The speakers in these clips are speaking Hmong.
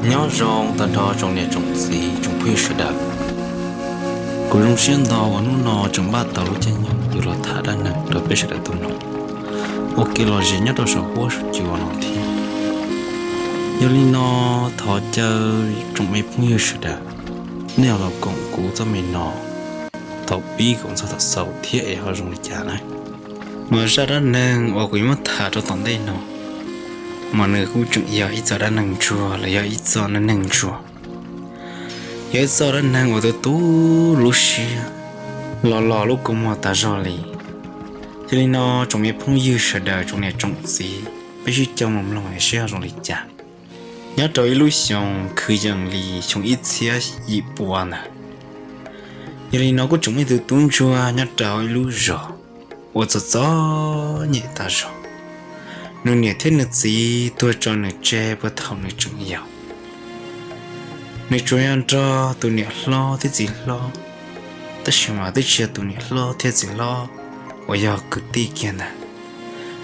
Nyob zoo tag nrho tsoom niam tsoom txiv tsoom phooj ywg sawv daws. Kuv zoo siab ntau uas hnub no tseem npaj tau lub caij nyoog yuav los tham dab neeg rau peb sawv daws tau mloog ua kev lom zem nyob rau saum huab saum cua no thiab. Yog li no, thov caw tsoom me phooj ywg sawv daws, nej los koom kuv txoj me no thaum pib kom txog thaum xaus thiab es ho zoo li cas na. Mas zaj dab neeg uas kuv yuav muab tham rau tom ntej no, mas nws kuj tseem yog ib txoj dab neeg ntsuag los yog ib txoj neej neeg ntsuag. Yog ib txoj dab neeg uas tu tu lub siab, los los lub kua muag tas zog li. Yog li no, tsoom me phooj ywg sawv daws, tsoom niam tsoom txiv, peb sib coj mus mloog seb ho zoo li cas. Nyob rau ib lub xyoo kwv yees li xyoo ib txhiab yim pua ntawd, yog li no kuj tseem muaj ib tug tub ntsuag nyob rau ib lub zos uas txom txom nyem tas zog. Nws niam thiab nws txiv tuag tso nws tseg puag thaum nws tseem yau. Nws tsuas yog nrog tus niam hlob thiab txiv hlob, tab sis mas twb tsis yog tus niam hlob thiab txiv hlob uas yog kwv tij kiag ntag.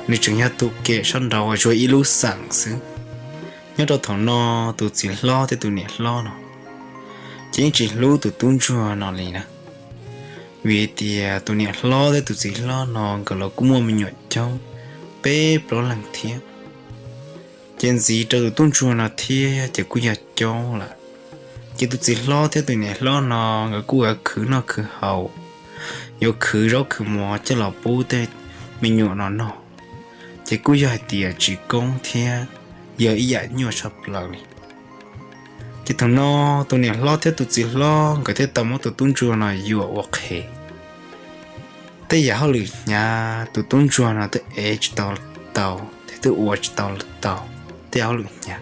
Nws tseem yog tus kem sab nraud uas tsuas ib lub xeem xwb. Nyob rau thaum no, tus txiv hlob thiab tus niam hlob no ces yeej tsis hlub tus tub ntsuag no li na, vim tias tus niam hlob thiab tus txiv hlob no nkawd los kuj muaj me nyuam coob peb plaub leeg thiab. Ces ntxiv rau tus tub ntsuag no thiab ces kuj yog coob lawm. Ces tus txiv hlob thiab tus niam hlob no nkawd kuj yuav khwv noj khwv haus, yuav khwv zaub khwv mov coj los pub tej me nyuam no noj, ces kuj yog hais tias tsis koob thiab yog ib yam nyuaj tshaj plaws li. Ces thaum no, tus niam hlob thiab tus txiv hlob nkawd thiaj tau muab tus tub ntsuag no yuam ua qhev. Tej yam hauj lwm hnyav tus tub ntsuag no twb ev tsis tau tau thiab twb ua tsis tau tau tej yam hauj lwm hnyav,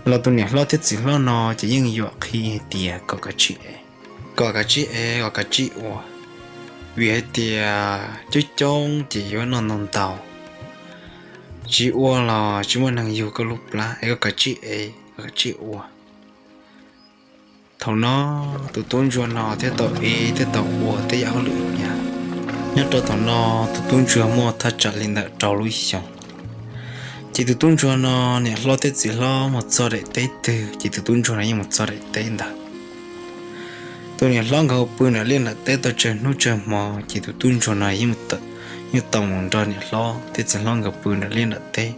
los tus niam hlob thiab txiv hlob no ces yeej yuam qhi hais tias kom kav tsij ev, kom kav tsij ev, kom kav tsij ua, vim hais tias coob coob ces yuav noj ntau ntau, tsis ua los tsis muaj neeg yug koj lub plab, es koj kav tsij ev, koj kav tsij ua. Thaum no, tus tub ntsuag no thiaj tau ev thiaj tau ua tej yam hauj lwm hnyav. Nyob rau thaum no, tus tub ntsuag muaj thaj tsam li ntawm rau lub xyoo. Ces tus tub ntsuag no, niam hlob thiab txiv hlob mus txog daim teb twg ces tus tub ntsuag no yeej mus txog daim teb ntawd. Tus niam hlob nkawd pw nram liaj nram teb tau tsawg hnub tsawg hmo ces tus tub ntsuag no yeej tau mus nrog niam hlob thiab txiv hlob nkawd pw nram liaj nram teb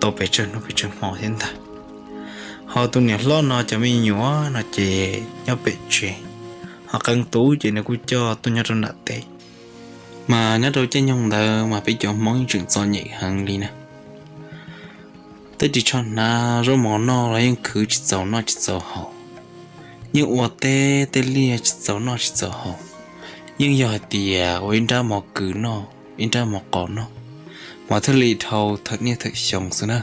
tau pes tsawg hnub pes tsawg hmo thiab ntag. Ho tus niam hlob no cov me nyuam no ces nyob pem tsev, ho qee tus ces nws kuj coj tuaj nyob rau nram teb. Mas nyob rau caij nyoog ntawd mas peb cov Hmoob yeej tseem txom nyem heev li na. Twb tsis tshua hnav zaub mov noj los yeej khwv tsis txaus noj tsis txaus haus, yeej ua teb tej liaj tsis txaus noj tsis txaus haus, yeej yog hais tias ua ib nrab mov kws noj ib nrab mov qos noj, mas thiaj li dhau thawm niaj thawm xyoo xwb na.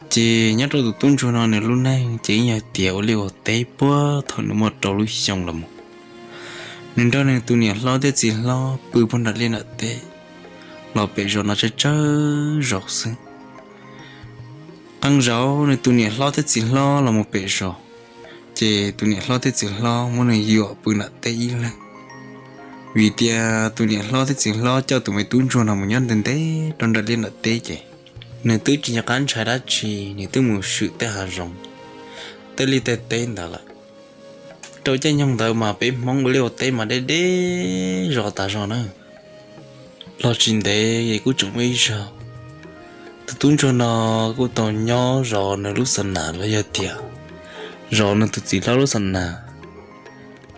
Ces nyob rau tus tub ntsuag no nws lub neej ces yeej yog tias ua liaj ua teb puag thaum nws muaj rau lub xyoo los mus. Nws nrog nws tus niam hlob thiab txiv hlob pw puag nram liaj nram teb los pem zos no tsawg tsawg zaus xwb. Qee zaus nws tus niam hlob thiab txiv hlob los mus pem zos, ces tus niam hlob thiab txiv hlob muab nws yuam pw nram teb ib leeg, vim tias tus niam hlob thiab txiv hlob coj tus me tub ntsuag no mus nyob ntev ntev rau nram liaj nram teb ces nws twb tsis nco qab ntshai dab tsi, nws twb mus swm tej hav zoov, tej liaj tej teb ntawd lawm. Rau caij nyoog ntawd mas peb Hmoob ua liaj ua teb mas deb deb zos tas zog na. Los tsis ntev es kuj tseem muaj ib zaug, tus tub ntsuag no kuj tau nyob zov nws lub xa nas los yog tias zov nws tus txiv hlob lub xa nas.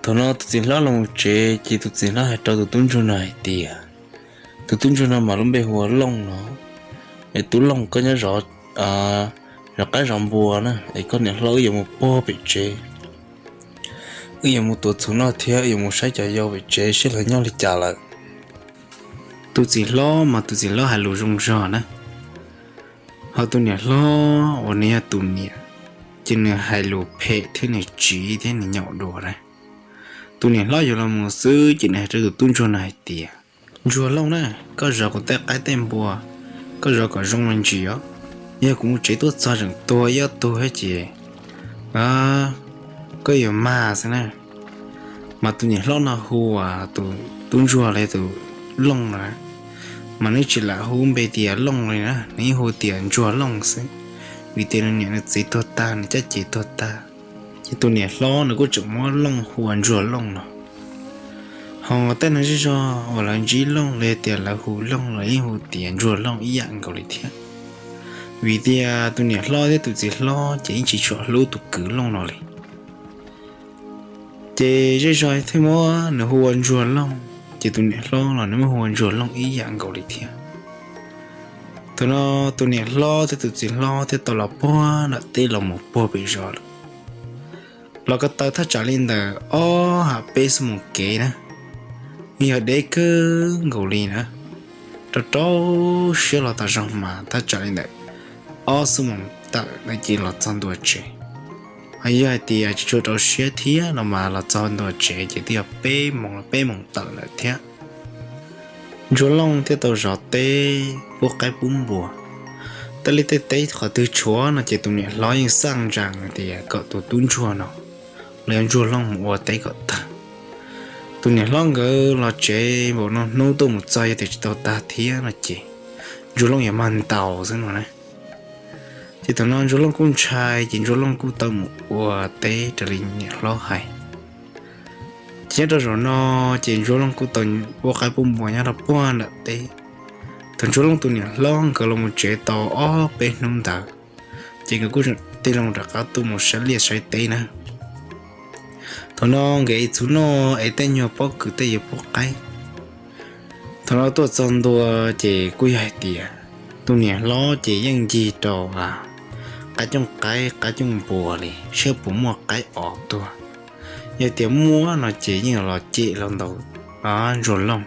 Thaum no tus txiv hlob los mus tsev ces tus txiv hlob hais rau tus tub ntsuag no hais tias, tus tub ntsuag no mas lub npe hu ua Looj no, es tub Looj, koj nyob zov, zov qaib zov npua na, es koj niam hlob wb yuav mus puag pem tsev, wb yuav mus tuav txhuv noj thiab wb yuav mus saib cov yau pem tsev seb lawv nyob li cas lawm. Tus txiv hlob mas tus txiv hlob hais lus zoo zog na, ho tus niam hlob uas nws yog tus niam ces nws hais lus phem thiab nws tsiv thiab nws nyaum dua na. Tus niam hlob yuav los mus xwb ces nws hais rau tus tub ntsuag no hais tias, Ntsuag Looj na, koj zov kuv tej qaib tej npua, koj zov kom zoo me ntsis os. Yog kuv mus tsev tuaj txog tseem tuag ib ob tug thiab ces koj yuav mag xwb na. Mas tus niam hlob no hu ua tus tub ntsuag los yog tus Looj no, mas nws tsis lam hu npe tias Looj li na, nws yeej hu tias Ntsuag Looj xwb. vim tias nws niam nws txiv tuag tag, nws caj ces tuag tag, ces tus niam hlob nws kuj tseem muab Looj hu ua Ntsuag Looj no. Ho tej neeg zej zog uas lawv ntsib Looj los yog tias lawv hu Looj los yeej hu tias Ntsuag Looj ib yam nkaus li thiab, vim tias tus niam hlob thiab tus txiv hlob ces yeej tsis tshua hlub tus kwv Looj no li. Ces zej zog thiaj muab nws hu ua Ntsuag Looj, ces tus niam hlob los nws muab hu ua Ntsuag Looj ib yam nkaus li thiab. Thaum no tus niam hlob thiab tus txiv hlob thiaj tau los puag nram teb los mus puag pem zos lawm. Los ko taw thaj tsam li ntawm ob ham peb xuab moos kev na, yog deb kawg nkaus li na. Rau rau siab los tas zog mas thaj tsam li ntawm ob xuab moos tawm na ces los txog ntua tsev. Yog hais tias tsis tshua rau siab thiab no mas los txog ntua tsev ces twb yog peb moos, peb moos tawm lawm thiab. Ntsuag Looj thiaj tau zov teb pub qaib pub npua. Tej liaj tej teb qhov twg tshuav no ces tus niam hlob yeej xaj ntsees tias kom tus tub ntsuag no los yog Ntsuag Looj mus ua teb kom tag. Tus niam hlob nkawd los tsev npaum no hnub tuaj mus txog yog tias tsis tau tag thiab no ces Ntsuag Looj yuav mag ntaus xwb no na. Ces thaum no Ntsuag Looj kuj ntshai ces Ntsuag Looj kuj tau mus ua teb raws li niam hlob hais. Ces nyob rau zaum no ces Ntsuag Looj kuj tau pub qaib pub npua nyob rau puag nram teb. Thaum Ntsuag Looj tus niam hlob nkawd los mus tsev tau ob peb hnub ntawd, ces nkawd kuj tij loo rov qab tuaj mus saib liaj saib teb na. Thaum no nkawd ev txhuv noj es tej nyuag pob kws tej yuav pub qaib. Thaum no tuaj txog ntua ces kuj yog hais tias tus niam hlob ces yeej ncig rau qaib cooj qaib, qaib cooj npua li saib puas muaj qaib os tuag. Yog tias muaj no ces yeej los cem los ntaus Ntsuag Looj.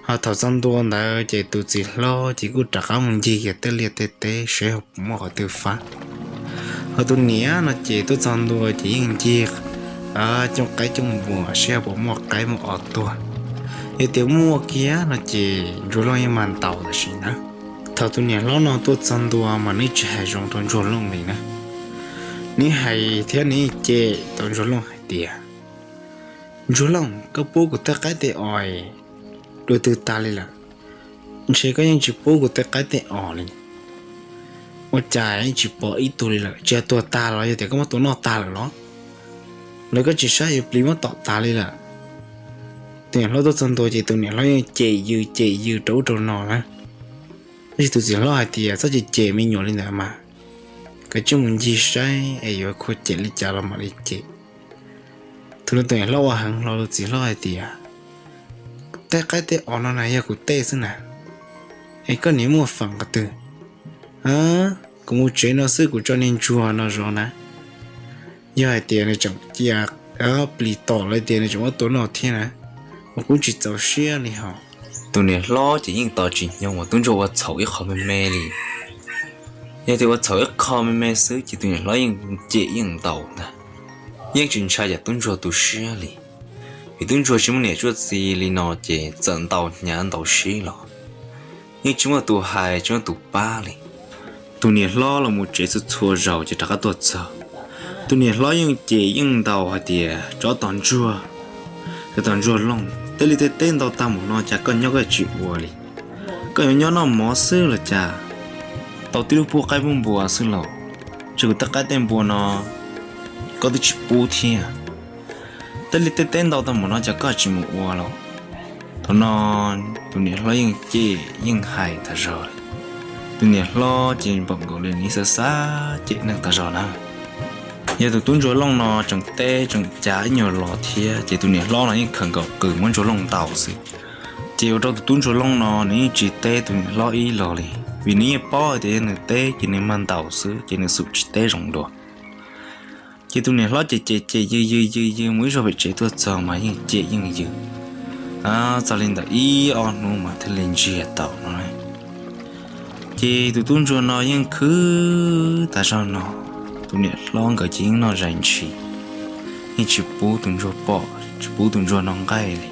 Ho thaum txog ntua ntawd ces tus txiv hlob ces kuj rov qab mus ncig kiag tej liaj tej teb saib puas muaj qhov twg fab. Ho tus niam no ces tuaj txog ntua ces yeej ncig cooj qaib cooj npua saib puas muaj qaib muaj os tuag. Yog tias muaj kiag no ces Ntsuag Looj yeej mag ntaus tam sim ntawd. Thaum tus niam hlob no tuaj txog ntua mas nws tsis hais zoo rau Ntsuag Looj li na. Nws hais thiab nws cem tau Ntsuag Looj hais tias, Ntsuag Looj, koj pub kuv tej qaib tej os dua twg tag li lawm? Ntshe koj yeej tsis pub kuv tej qaib tej os li. Ua cas yeej tsis pom ib tug li lawm? Tsis yog tuag tag los yog tias koj muab tua noj tag lawm los? Los koj tsis saib yuav plis muab tom tas li lawm? Tus niam hlob tuaj txog ntua ces tus niam hlob yeej cem yws cem yws rau ub rau no na. Tab sis tus txiv hlob hais tias, Txhob cem cem me nyuam li ntawd mas, koj tsij mus ncig saib es yuav khuv cem li cas los mam li cem. Thaum no tus niam hlob ua heev hlo, tus txiv hlob hais tias, Tej qaib tej os no na yog kuv tej xwb na, es koj niam muaj feem qhov twg? Kuv mus tsev no xwb kuv tso niag ntsuag no zov na. Yog hais tias nws tseem cia plis tom lawm tias nws tseem muab tua noj thiab na, mas kuv tsis txaus siab li hos. Tus niam hlob ces yeej tos tsis nyoog uas tub ntsuag ua txhaum ib qho me me li. Yog tias ua txhaum ib qho me me xwb ces tus niam hlob yeej cem yeej ntaus ntag, yeej tsis ntshai yam tub ntsuag tu siab li. Vim tub ntsuag tsis muaj niam tsuaj txiv li no ces txawm ntaus hnyav ntaus sib los yeej tsis muaj tus hais tsis muaj tus pab li. Tus niam hlob los mus tsev txhua txhua zaus ces rov qab tuaj txog, tus niam hlob yeej cem yeej ntaus hais tias, Tsov tom ntsuag, tsov tom ntsuag looj, tej liaj tej teb ntau tag mus no cas koj nyob koj tsis ua li? Koj yuav nyob noj mov xwb los cas? Tau tib lub pub qaib pub npua xwb los, ntshe kuv tej qaib tej npua no koj twb tsis pub thiab. Tej liaj tej teb ntau tag mus no cas koj tsis mus ua los? Thaum no tus niam hlob yeej cem yeej hais tas zog. Tus niam hlob ces npaum nkaus li nws xav xav cem neeg tas zog na. Yog tus tub ntsuag looj no tseem teb tseem cav ib nyuag los thiab ces tus niam hlob no yeej khaws nkaus qws muab ntsuag looj ntaus xwb. Ces ua rau tus tub ntsuag looj no nws yeej tsis teb tus niam hlob ib los li, vim nws yeej paub hais tias yog nws teb ces nws mag ntaus xwb ces nws xum tsis teb zoo dua. Ces tus niam hlob ces cem cem yws yws yws yws mus ib zaug pem tsev tuaj txog mas yeej cem yeej yws. Txog li ntawm ib ob hnub mas thiaj li ntsiag tau no. Ces tus tub ntsuag no yeej khwv tas zog no, tus niam hlob nkawd ces yeej noj zais ntshis, yeej tsis pub tus ntsuag pom tsis pub tus ntsuag noj nqaij li.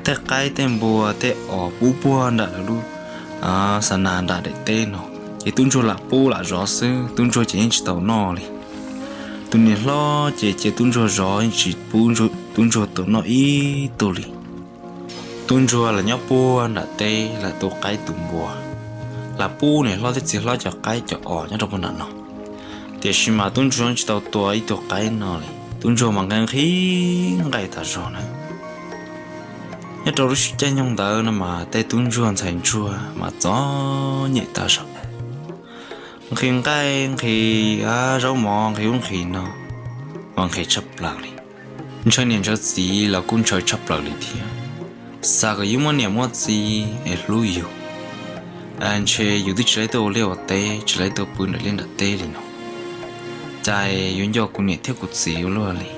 Tej qaib tej npua tej os pub puag nram lawv lub xa nas nram daim teb no, ces tub ntsuag lam pub lam zov xwb, tub ntsuag ces yeej tsis tau noj li. Tus niam hlob ces cia tub ntsuag zov yeej tsis pub tub ntsuag tau noj ib tug li. Tub ntsuag lam nyob puag nram teb lam tu qaib tu npua, lam pub niam hlob thiab txiv hlob cov qaib cov os nyob rau puag nram no. Tiam sis mas tub ntsuag tsis tau tua ib tug qaib no li, tub ntsuag mas nqhis nqhis nqaij tas zog na. Nyob rau lub sij hawm caij nyoog ntawd no mas tej tub ntsuag ntxhais ntsuag mas txom nyem tas zog, nqhis nqaij nqhis zaub mov nqhis ub nqhis no mas nqhis tshaj plaws li. Ntshaw niam ntshaw txiv los kuj ntshaw tshaj plaws li thiab, xav kom yus muaj niam muaj txiv es hlub yus, ntshe yus twb tsis laib tuaj ua liaj ua teb, tsis laib tuaj pw nram liaj nram teb li no, cas yuav nco kuv niam thiab kuv txiv ua luaj li.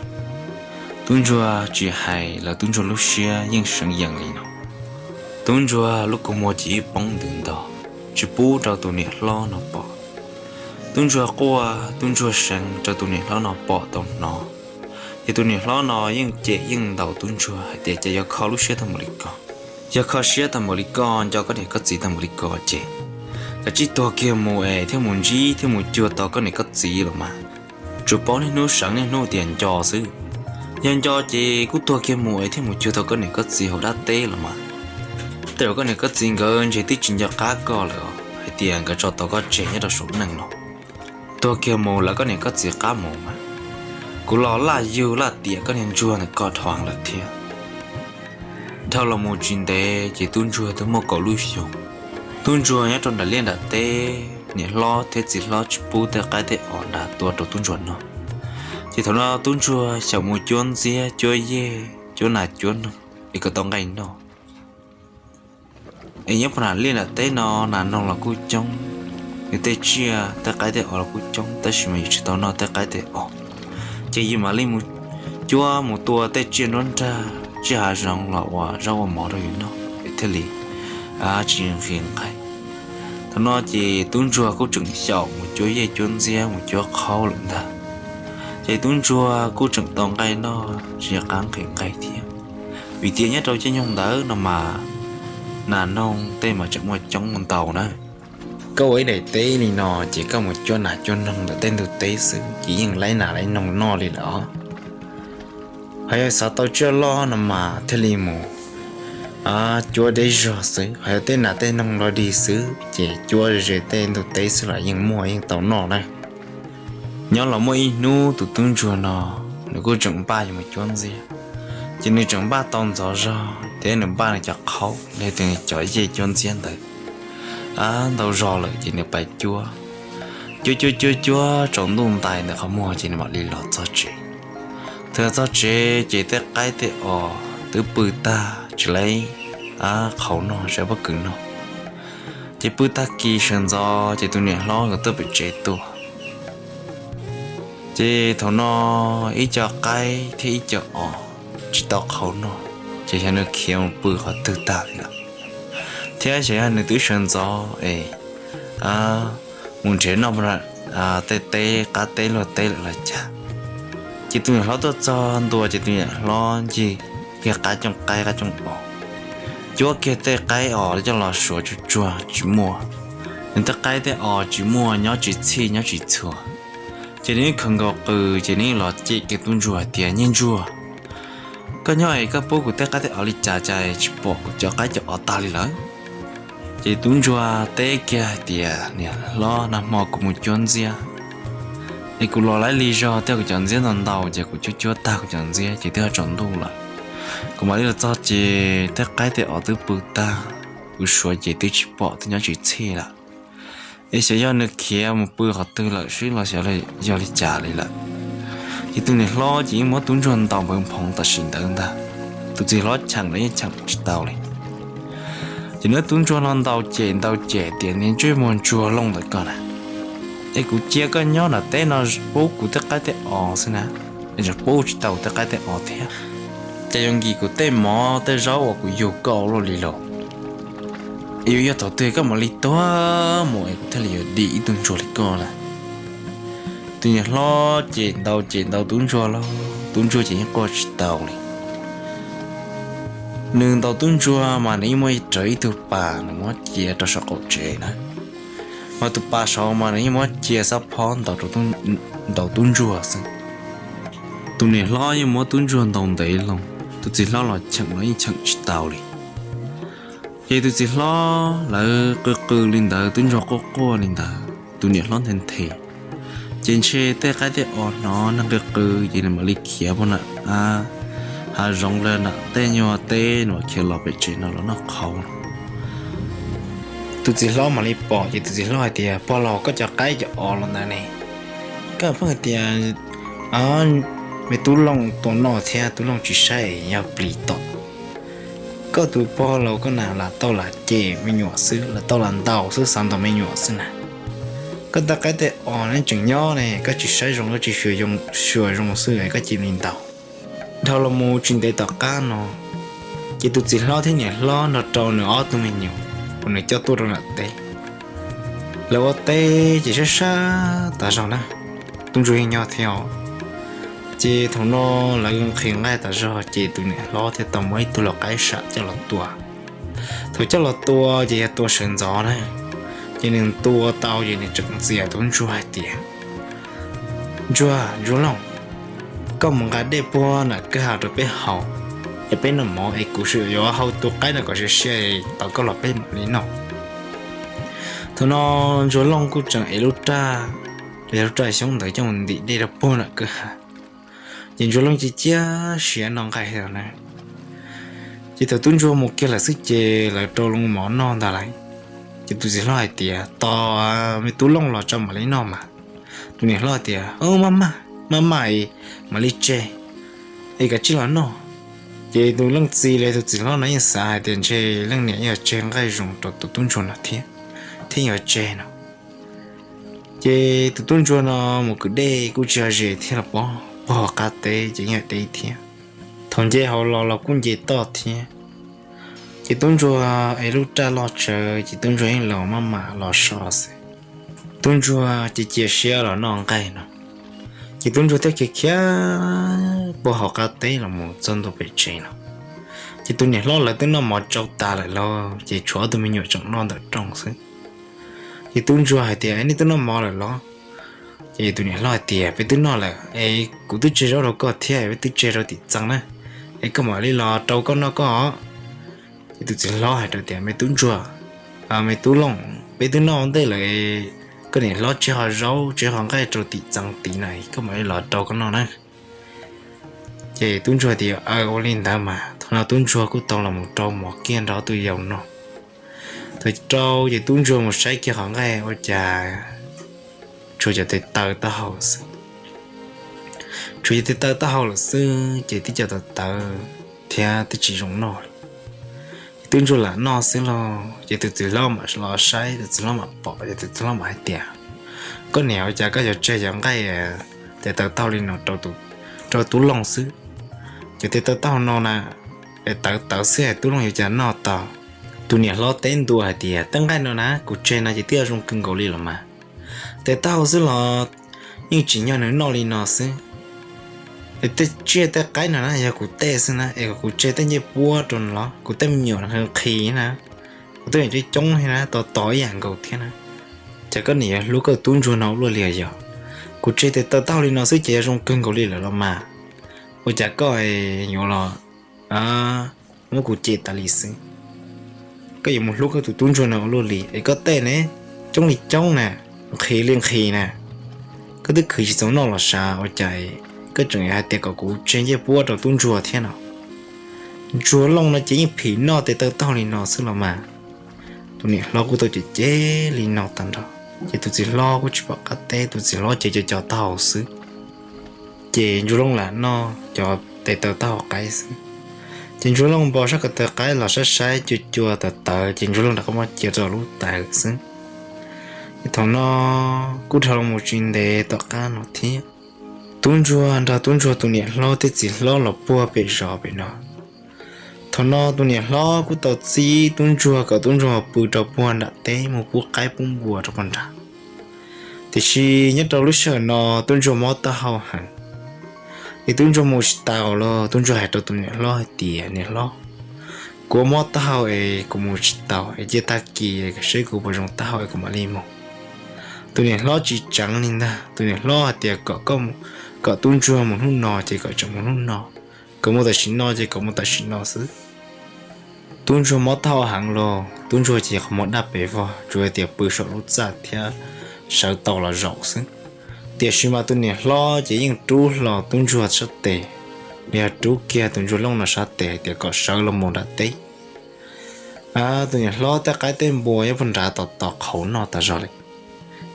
Tub ntsuag tsis hais los tub ntsuag lub siab yeej seev yees li no. Tub ntsuag lub kua muag ces poob ntws nto, tsis pub rau tus niam hlob no pom. Tub ntsuag quaj tub ntsuag seev rau tus niam hlob no pom tau hnov. Ces tus niam hlob no yeej cem yeej ntaus tub ntsuag hais tias, Ces yog kho lub siab tag npaum li ko, yog kho siab tag npaum li ko, nco koj niam koj txiv tag npaum li ko ces kav tsij tuag kiag mus es thiaj mus ntsib thiaj mus cuag tau koj niam koj txiv los mas. Tsuas paub niaj hnub seev niaj hnub tias nco xwb. Yog nco ces kuj tuag kiag mus es thiaj mus cuag tau koj niam koj txiv hauv dab teb los mas. Tej zaum koj niam koj txiv nkawd ntshe twb tsis nco qab koj lawm hais tias nkawd tso tau koj tseg nyob rau saum neej no. Tuag kiag mus lawv koj niam koj txiv qab mus mas. Kuv los laj yug laj tiam koj niag ntsuag ntawm koj dhau lawm thiab. Dhau los mus tsis ntev ces tub ntsuag twb muaj kaum lub xyoo. Tub ntsuag nyob rau nram liaj nram teb, niam hlob thiab txiv hlob tsis pub tej qaib tej os nrad tua rau tub ntsuag noj. Ces thaum no tub ntsuag xyaum mus cuab ntxiab cuab yej cuab nas cuab noog es kom tau nqaij noj. Es nyob puag nram liaj nram teb no nas noog los kuj coob, nws tej tsiaj tej qaib tej os los kuj coob, tab sis mas yus tsis tau noj tej qaib tej os. Ces yus mam li mus cuab mus tua tej tsiaj nruab nrag tsiaj hav zoov los ua zaub ua mov rau yus noj es thiaj li tsis nqhis nqaij. Thaum no ces tub ntsuag kuj tseem xyaum mus cuab yej cuab ntxiab mus cuab qhaub lawm ntag. Ces tub ntsuag kuj tseem tau nqaij noj tsis nco qab nqhis nqaij thiab, vim tias nyob rau caij nyoog ntawd no mas nas noog tej mas tseem muaj coob ntau na. Koj ua ib daim teb li no ces koj mus cuab nas cuab noog ntawm tej ntug teb xwb ces yeej laib nas laib noog noj li lawm os. Ho yog xav tau tsiaj loj no mas thiaj li mus cuab deb zog xwb, ho yog tej nas tej noog loj dig xwb ces cuab ze tej ntug teb xwb los yeej muaj yeej tau noj na. Nyob los muaj ib hnub tus tub ntsuag no nws kuj tseem npaj yuav mus cuab ntxiab, ces nws tseem npaj tau ntxov zog thiab nws npaj nws cov qhaub los yog tias nws cov yej cuab ntxiab ntawd ntau zog lawm ces nws pais cuab. Cuab cuab cuab cuab tsaus ntuj ntais ntawm qhov muag ces nws mam li los txog tsev. Thaum txog tsev ces tej qaib tej os twb pw tag tsis laib qhauv noj tsis laib pob kws noj. Ces pw tag kis sawv ntxov ces tus niam hlob nkawd tuaj pem tsev tuaj. Ces thaum no ib co qaib thiab ib co os tsis tau qhauv noj, ces xyov nws khiav mus pw qhov twg tag li lawm, thiab xyov yog nws twb sawv ntxov es mus nrhiav noj tej teb qab teb luag teb lawm los cas. Ces tus niam hlob tuaj txog ntua ces tus niam hlob ncig kiag qab cooj qaib qab cooj os, cuab kiag tej qaib os coj los suav tsuag tsuag tsis muaj. Nws tej qaib tej os tsis muaj, nyob tsis txhij nyob tsis txhua. Ces nws yeej khaws nkaus qws ces nws yeej los cem kiag tub ntsuag hais tias, Niag ntsuag, koj nyob es koj pub kuv tej qaib tej os li cas cas tsis pom kuv cov qaib cov os tag li lawm? Ces tub ntsuag teb kiag hais tias, Niam hlob, nag hmo kuv mus cuab ntxiab es kuv los laiv lig zog thiab kuv cov ntxiab ntau ntau ces kuv cuab cuab tag kuv cov ntxiab ces twb tsaus ntuj lawm. Kuv mam li los txog ces tej qaib tej os twb pw tag, kuv suav ces twb tsis pom twb nyob tsis txhij lawm. Es xyov yog nws khiav mus pw qhov twg lawm xwb los xyov yog li cas li lawm. Ces tus niam hlob ces yeej muab tub ntsuag ntaus npawv nphoov tam sim ntawd ntag. Tus txiv hlob cheem los yeej cheem tsis tau li. Ces nws muab tub ntsuag no ntaus cem ntaus cem tias, Niag ntsej muag ntsuag loo ntawm koj na, es kuv cia koj nyob nram teb no pub kuv tej qaib tej os xwb na, es tseem pub tsis tau tej qaib tej os thiab. Ces yuav nkim kuv tej mov tej zaub uas kuv yug koj ua luaj li los. Yuav yog thaum twg koj mam li tuag mus es kuv thiaj li yuav dim ib tug ntsuag li koj lawm. Tus niam hlob cem ntau cem ntau tub ntsuag los tub ntsuag ces yeej quaj tsis tau li. Nws ntaus tub ntsuag mas nws yeej muaj rawv ib tug pas nws muab cia rau saum qaum tsev na, mas tus pas saud mas nws yeej muab cia xab phob ntaus tub ntsuag xwb. Tus niam hlob yeej muab tub ntsuag ntaus ntev loo, tus txiv hlob los cheem los yeej cheem tsis tau li. Ces tus txiv hlob lawv qw qw li ntawd, tub ntsuag quaj quaj li ntawd, tus niam hlob nthe nthe. Ces ntshe tej qaib tej os hnov neeg qw qw ces nws mam li khiav puag nram hav zoov lawm nram tej nyuag teb, nws khiav los pem tsev no los noj qhauv. Tus txiv hlob mam li pom ces tus txiv hlob hais tias, Pog laus, koj cov qaib cov os los ntawd ne, koj pheej hais tias me tub Looj tua noj thiab tub Looj tsis saib yog plis tom. Koj tus pog laus koj na lam tau lam cem me nyuam xwb, lam tau lam ntaus xwb, xav ntaus me nyuam xwb na. Koj tej qaib tej os ne tseem nyob ne, koj tsis saib zoo, koj tsis xyuas zoo xwb es koj cem li ntaus. Dhau los mus tsis ntev tom qab no, ces tus txiv hlob thiab niam hlob nrog rau nws ob tug me nyuam uas nws coj tuaj rau nram teb, lawv ua teb ces sab sab tas zog na, tub ntsuag yeej nyob thiab os. Ces thaum no lawv nqhis nqaij tas zog ces tus niam hlob thiaj tau muab ib tug lau qaib sam coj los tua. Thaum coj los tua ces yog tua sawv ntxov na, ces nws tua tau ces nws tseem ntxias tub ntsuag hais tias, Ntsuag, ntsuag Looj, koj mus nqa dej puag nram kwj ha rau peb haus, es peb noj mov es kuv sim yuav hau tus qaib no kom siav siav es tau koj los peb mam li noj. Thaum no ntsuag Looj kuj tseem ev lub raj, lub raj xyoob ntawd coj mus ntim dej rau puag nram kwj ha. Ces ntsuag Looj cia cia siav noj nqaij thiab na. Ces thaum tub ntsuag mus kiag lawm xwb ces lawv rau loo mov noj ntag lauj. Ces tus txiv hlob hais tias, Tos me tub Looj los tso mam li noj mas. Tus niam hlob hais tias, Maj maj, maj maj es mam li tseg, es kav tsij los noj. Ces tus leej txiv los tus txiv hlob no yeej xav hais tias ntshe leej niam yeej yuav tseg nqaij zoo rau tus tub ntsuag no thiab, thiab yuav tseg no. Ces tus tub ntsuag no mus kwv dej kuj tsis yog ze thiab los pob, pob hauv qab teb ces yeej yog deb thiab. Thaum nce hauv los los kuj nce toj thiab. Ces tub ntsuag es lub raj loj tsawv ces tub ntsuag yeej los maj mam los so xwb. Tub ntsuag ces cia siab los noj nqaij no. Ces tub ntsuag thiaj khiav khiav puag hauv qab teb los mus txog ntua pem tsev no. Ces tus niam hlob lawv twb noj mov tsau tas lawm lauj, ces tshuav ob tug me nyuam tseem noj ntawm rooj xwb. Ces tub ntsuag hais tias, Nej twb noj mov lawm los? Ces tus niam hlob hais tias, Peb twb noj lawm es kuv twb tseg zaub rau koj thiab, peb twb tseg rau tim txee na, es koj mam li los rau koj noj koj os. Ces tus txiv hlob hais rau tias, Me tub ntsuag, me tub Looj, peb twb noj ua ntej lawm, koj niam hlob tseg hau zaub tseg hau nqaij rau tim txee tid na, koj mam li los rau koj noj na. Ces tub ntsuag tias, Aw, ua li ntawd mas. Thaum no tub ntsuag kuj tau los mus rau mov kiag nrog tus yau noj. Thaum rau ces tub ntsuag mus saib kiag qhov nqaij ua cas tshuav cov tes taw taub hau xwb. Tshuav cov tes taw taub hau lawm xwb ces twb cov tawv tawv thiab twb tsis zoo noj li. Ces tub ntsuag lam noj xwb lauj, ces tus txiv hlob mam los saib, tus txiv hlob mam pom, ces tus txiv hlob mam hais tias, Koj niam, ua cas koj yuav tseg cov nqaij tes taw taub hau li no rau tub Looj xwb? Cov tes taw taub hau no na, es tawv tawv xwb es tub Looj yuav cas noj tau? Tus niam hlob teb ntua hais tias, Tej nqaij no na kuv tseg no ces twb zoo kawg nkaus li los mas. Tes taub hau xwb los yeej tsim nyog nws noj li no xwb. Es tej tsiaj tej qaib no na yog kuv tej xwb na, es kuv tseg tej ncej puab rau los kuv tej me nyuam nqhis na, kuv tej me nyuam coob coob thiab na, tos tos ib yam nkaus thiab na. Cas koj niam yuav hlub koj tub ntsuag no ua luaj li yog? Kuv tseg tes taw taub hau li no xwb ces yog zoo kawg nkaus li lawm los mas. Ua cas koj yuav los muab kuv cem tas li xwb? Koj yuav mus hlub koj tus tub ntsuag no ua luaj li es koj tej ne, coob li coob na, nqhis li nqhis na, koj twb khwv tsis txaus noj los sav, ua cas koj tseem hais tias kom kuv tseg ncej puab rau tub ntsuag thiab no? Ntsuag Looj no ces yeej phim noj tes taw taub hau li no xwb los mas. Tus niam hlob kuj tau cem cem li no tag nrho, ces tus txiv hlob kuj tsis pom qab teb, tus txiv hlob ces co co taub hau xwb. Ces Ntsuag Looj lam noj cov tes taw taub hau qaib xwb. Ces Ntsuag Looj npau sab ko taw qaib los saib saib cua cua tawv tawv, ces Ntsuag Looj rov qab muab cia rau lub taws xwb. Ces thaum no kuj dhau los mus tsis ntev tom qab no thiab, tub ntsuag nrog tub ntsuag tus niam hlob thiab txiv hlob los puag pem zos pem no. Thaum no tus niam hlob kuj tau txib tub ntsuag kom tub ntsuag pw rau puag nram teb mus pub qaib pub npua rau puag nrad. Tiam sis nyob rau lub sij hawm no tub ntsuag mob taub hau heev, es tub ntsuag mus tsis taus los. Tub ntsuag hais rau tus niam hlob hais tias, Niam hlob, kuv mob taub hau es kuv mus tsis taus, es cia tag kis seb kuv puas zoo taub hau es kuv mam li mus. Tus niam hlob tsis tseev li ntag, tus niam hlob hais tias kom, kom tub ntsuag mus hnub no ces kom tseem mus hnub no, kom mus tam sim no ces kom mus tam sim no xwb. Tub ntsuag mob thauj heev los tub ntsuag ces qhov muag daj pes vog, tsuas tias pw saum lub txaj thiab sawv tau los zaum xwb. Tiam sis mas tus niam hlob ces yeej rub hlo tub ntsuag sab tes, los yog rub kiag tus ntsuag looj no sab tes hais tias kom sawv los mus nram teb. Tus niam hlob tej qaib tej npua nyob puag nrad tos tos qhauv noj tas zog li.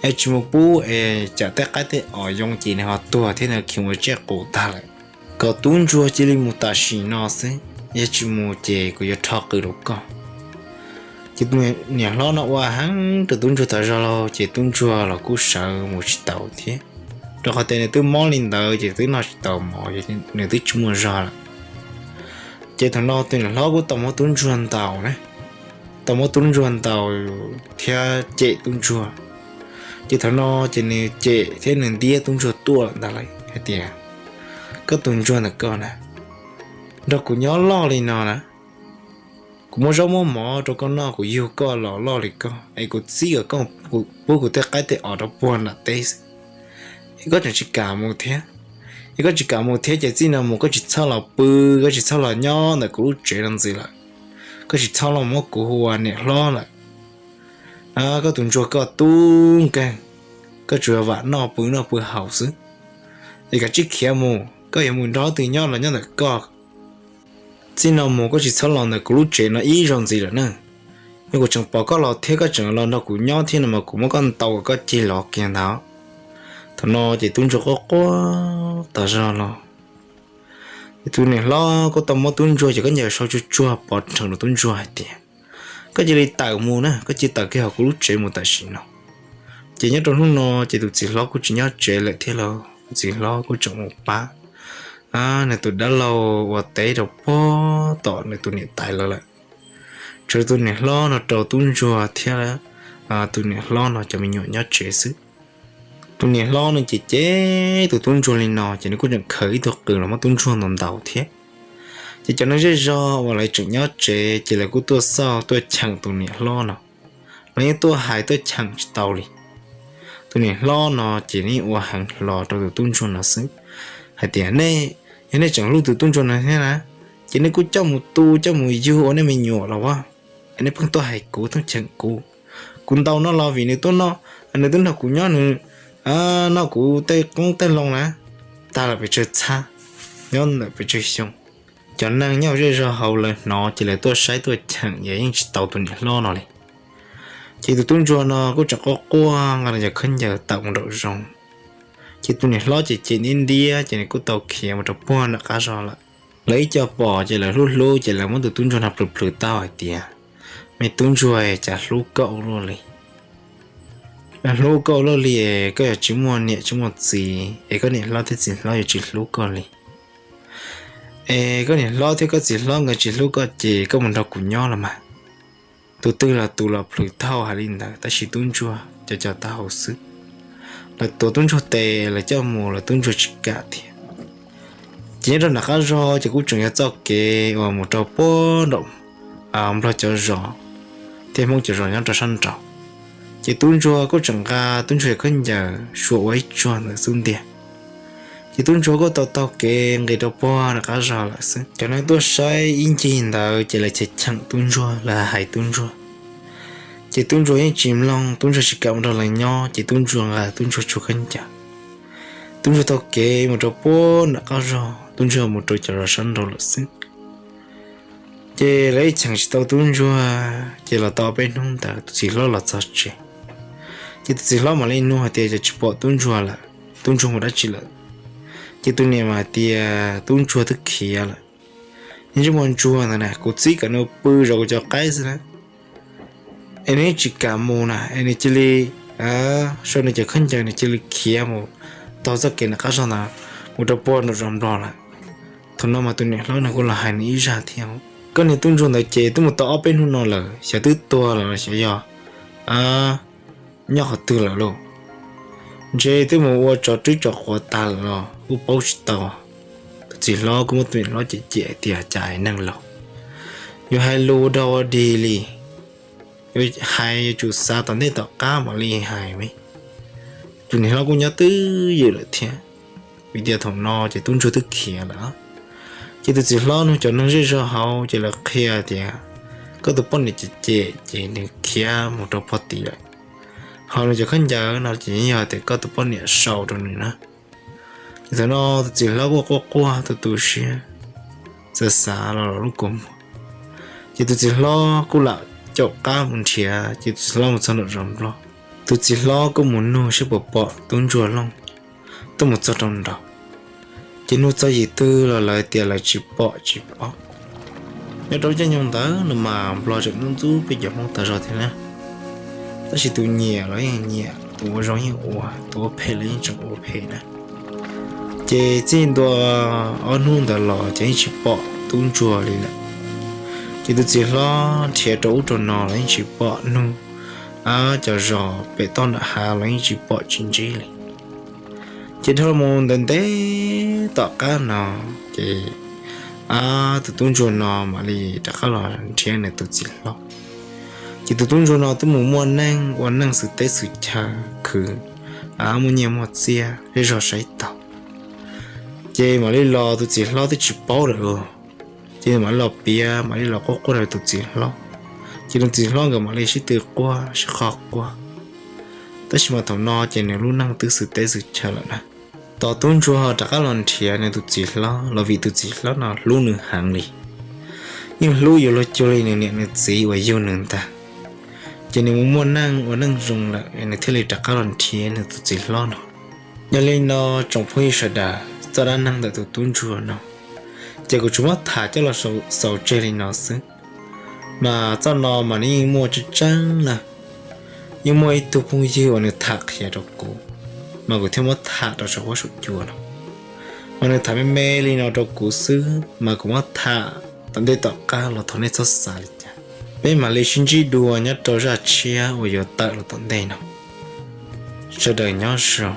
Es tsis mus pub es tsam tej qaib tej os yoo ces nws ho tuag thiab nws khiav mus tsiaj qus tag lawm. Kom tub ntsuag cia li mus tam sim no xwb, yog tsis mus ces kuv yuav rho qws rau koj. Ces tus niam hlob no ua heev rau tub ntsuag tas zog los ces tub ntsuag los kuj sawv mus tsis taus thiab, rau qhov tias nws twb mob li ntawd ces twb noj tsis tau mov, nws twb tsis muaj zog lawm. Ces thaum no tus niam hlob kuj tau muab tub ntsuag ntaus na, tau muab tub ntsuag ntaus thiab cem tub ntsuag. Ces thaum no ces nws cem thiab nws ntiab tub ntsuag tuaj lawm ntag lauj hais tias, koj tus ntsuag ntawm koj na, nrog kuv nyob loj li no na, kuv muab zaub muab mov rau koj noj, kuv yug koj los loj li koj es kuv txib kom koj pub kuv tej qaib tej os rau puag nram teb xwb, es koj tseem tsis kam mus thiab. Es koj tsis kam mus thiab ces txij no mus koj tsis txhob los pw, koj tsis txhob los nyob ntawm kuv lub tsev no ntxiv lawm. Koj tsis txhob los muab kuv hu ua niam hlob lawm. Koj tus ntsuag koj tub nkeeg, koj tsuas yog vam noj pw noj pw haus xwb. Es kav tsij khiav mus, koj yuav mus nrog twg nyob los nyob ntawm koj. Txij no mus koj tsis txhob los ntawm kuv lub tsev no ib zaug ntxiv lawm na. Yog kuv tseem pom koj los thiab koj tseem los nrog kuv nyob thiab no mas kuv muab koj ntaus kom koj cig los kiag ntag. Thaum no ces tub ntsuag quaj quaj tas zog los. Ces tus niam hlob kuj tau muab tub ntsuag cov khaub ncaws sau tsuag tsuag pov rhees rau tub ntsuag hais tias, koj cia li tawm mus na, koj cia li tawm kiag hauv kuv lub tsev mus tam sim no. Ces nyob rau hnub no ces tus txiv hlob kuj tsis nyob tsev lawm thiab los tus txiv hlob kuj tseem mus pab nws tus dab laug ua teb rau puag tom nws tus niam tais lawv lawm. Tshuav tus niam hlob no rau tub ntsuag thiab tus niam hlob no cov me nyuam nyob tsev xwb. Tus niam hlob no ces cem tus tub ntsuag li no ces nws kuj tseem khaws ib tug qws los muab tub ntsuag ntaus ntaus thiab. Ces cov neeg zej zog uas lawv tseem nyob tsev ces lawv kuj tuaj xauj tuaj cheem tus niam hlob no, lawv yeej tuaj hais tuaj cheem tsis tau li. Tus niam hlob no ces nws yeej ua heev hlo rau tus tub ntsuag no xwb, hais tias, nej, yog nej tseem hlub tus tub ntsuag no thiab na, ces nej kuj coj mus tu coj mus yug ua nej me nyuam los as. Nej pheej tuaj hais kuv tuaj cheem kuv. Kuv ntaus no los vim nws tuaj noj, nws twb nrog kuv nyob, nws noj kuv tej qoob tej loo na, tag lawm pes tsawg txhab, nyob ntawm pes tsawg xyoo. Cov neeg nyob zej zog hauv lawv hnov ces lawv tuaj saib tuaj cheem es yeej tsis tau tus niam hlob no li. Ces tus tub ntsuag no kuj tseem quaj quaj nqa nws cov khaub ncaws tawm mus nraum zoov. Ces tus niam hlob ces cem ntiab ntiab ces nws kuj tau khiav mus rau puag nram qab zog lawm. Lawv ib co pom ces lawv hlub hlub ces lawv muab tus tub ntsuag no plhws plhws tau hais tias, me tub ntsuag, cas hlub koj ua luaj li. Hlub koj ua luaj li es koj yuav tsis muaj niam tsis muaj txiv es koj niam hlob thiab txiv hlob yuav tsis hlub koj li. Es koj niam hlob thiab koj txiv hlob nkawd tsis hlub koj ces koj mus nrog kuv nyob los mas. Tus twg los tus los plhws thauj hais li ntawd tab sis tub ntsuag co co taub hau xwb. Lawv tuav tub ntsuag tes lawv coj mus los tub ntsuag tsis kam thiab. Ces nyob rau nram qab zog ces kuj tseem yog txoj kev uas mus rau puag nraum nplog cov zos thiab hmoob cov zos nyob rau sab nraud. Ces tub ntsuag kuj tseem nqa tub ntsuag cov khaub ncaws sua ua ib tsuag ntawm xub ntiag. Ces tub ntsuag kuj tau taug kev nqis rau puag nram qab zog lawm xwb. Cov neeg tuaj saib ib ncig ntawd ces lawv cheem cheem tub ntsuag, lawv hais tub ntsuag. Ces tub ntsuag yeej tsis mloog, tub ntsuag tsis kam mus nrog lawv nyob ces tub ntsuag nqa tub ntsuag txhua khaub ncaws, tub ntsuag taug kev mus rau puag nram qab zog, tub ntsuag mus rau cov zos sab nraud lawm xwb. Ces lawv yeej cheem tsis tau tub ntsuag, ces los tau peb hnub ntawd tus txiv hlob los txog tsev. Ces tus txiv hlob mam li nug hais tias, cas tsis pom tub ntsuag lawm, tub ntsuag mus dab tsi lawm? Ces tus niam mas hais tias, tub ntsuag twb khiav lawm. Niag ntsej muag ntsuag ntawd na, kuv txib kom nws pw zov kuv cov qaib xwb na, es nws yeej tsis kam mus na, es nws cia li sau nws cov khaub ncaws nws cia li khiav mus taug txoj kev nram qab zog ntawd mus rau puag nram zos nplog lawm. Thaum no mas tus niam hlob nws kuj los hais nws ib zaj thiab, koj niag tub ntsuag ntawd ces twb mus tau ob peb hnub no lawm, xyov twb tuag lawm los xyov yog nyob qhov twg lawm lauj. Ntshe twb mus ua tsov rwb tsov quav tag lawm los kuj paub tsis tau. Tus txiv hlob kuj muab tus niam hlob cem cem hais tias, cas es neeg laus yuav hais lus ua dog ua dig li, yuav hais yuav tsum xav tom ntej tom qab mam li hais me. Tus niam hlob kuj nyob twj ywm lawm thiab, vim tias thaum no ces tub ntsuag twb khiav lawm. Ces tus txiv hlob nug cov neeg zej zog hauv ces lawv qhia tias koj tus poj niam cem cem ces nws khiav mus rau pog tim lawm. Ho nws cov khaub ncaws no ces yeej yog tias koj tus poj niam sau rau nws na. Ces thaum no tus txiv hlob kuj quaj quaj tu tu siab, xav xav los lub kua muag. Ces tus txiv hlob kuj lam caum qab mus nrhiav, ces tus txiv hlob mus txog nram zos Nplog. Tus txiv hlob kuj mus nug saib puas pom tub ntsuag Looj tuaj mus txog rau nraud. Ces nug txog yim twg los lawv tias lawv tsis pom tsis pom. Nyob rau lub caij nyoog ntawd no mas Nplog tseem ntxub ntxub peb cov Hmoob tas zog thiab na. Tab sis tus nyiam los yeej nyiam, tus ua zoo yeej ua, tus ua phem los yeej tseem ua phem na. Ces txij ntua ob hnub ntawd los ces yeej tsis pom tub ntsuag li lawm. Ces tus txiv hlob nrhiav rau ub rau no los yeej tsis pom, nug cov zos pem toj nram hav los yeej tsis pom tsis ntsib li. Ces dhau mus ntev ntev tom qab no, ces tus tub ntsuag no mam li rov qab los nrhiav nws tus txiv hlob. Ces tus tub ntsuag no twb mus muaj neej ua neej xwm teb xwm chaw khwv, muaj nyiaj muaj txiaj zej zog saib taus. Ces mam li los tus txiv hlob twb tsis paub lawm, ces mam li los piav mam li los quaj quaj rau tus txiv hlob. Ces tus txiv hlob nkawd mam li sib tw quaj sib qho quaj. Tab sis mas thaum no ces nws lub neej twb xwm teb xwm chaw lawm na. Tos tub ntsuag rov qab los nrhiav nws tus txiv hlob los vim tus txiv hlob no hlub nws heev li, yeej hlub yuav luag cuag li nws niam nws txiv uas yug nws ntag. Ces nws mus muaj neej ua neej zoo lawm nws thiaj li rov qab los nrhiav nws tus txiv hlob no. Yog li no tsoom phooj ywg sawv daws, txoj dab neeg ntawm tus tub ntsuag no ces kuv tsuas muab tham coj los xaus tseg li no xwb. Mas txoj no mas nws yeej muaj tseeb tseeb na. Yeej muaj ib tug phooj ywg uas nws tham qhia rau kuv, mas kuv thiaj muab tham rau saum huab saum cua no. Mas nws tham me me li no rau kuv xwb mas kuv muab tham tom ntej tom qab los thov nej txhob xav li cas. Peb mam li sib ntsib dua nyob rau zaj tshiab uas yuav tawm los tom ntej no. Sawv daws nyob zoo.